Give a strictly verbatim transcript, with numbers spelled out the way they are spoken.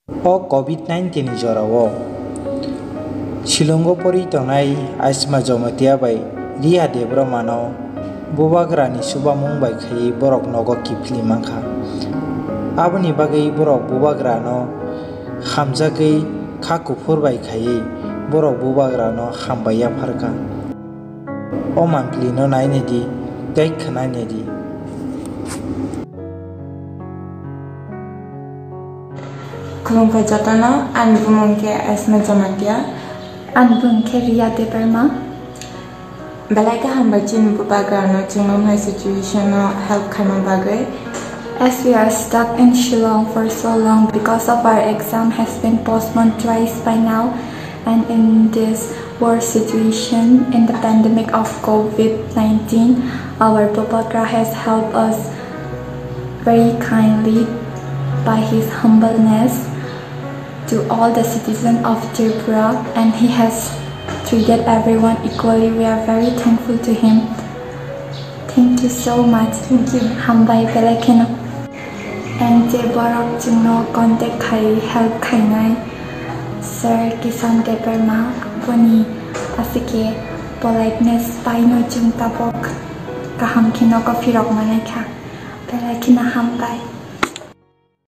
O covid nineteen ni jorao Shillongo porwi tongnai Asma Jamatia bai Riya Debbarma no bubagrani chubamung bai khaiwi borok nogo kiphilwi mankha. Aboni bagwi borok bubagrano hamjagwi kha kuphur bai khaiwi borok bubagrano hambai yapharkha. O manpili no nainai di, tei khwnainai di. Khulumkha jotono, ani bumung khe Asma Jamatia. Ani bumung khe Riya Debbarma. Belai kaham bai chini bubagrano chwng nuknai situation no help khaima bagwi. As we are stuck in Shillong for so long because of our exam has been postponed twice by now, and in this worst situation, in the pandemic of covid nineteen, our bubagra has helped us very kindly by his humbleness to all the citizens of Tripura, and he has treated everyone equally. We are very thankful to him. Thank you so much. Thank you. Hambai belai kheno. And je borok chwngno contact khai help khainai Sir Kishan Debbarma, boni aswk khe politeness bai no chwng tabok kaham kheno kophirok manai kha. Belai kheno hambai.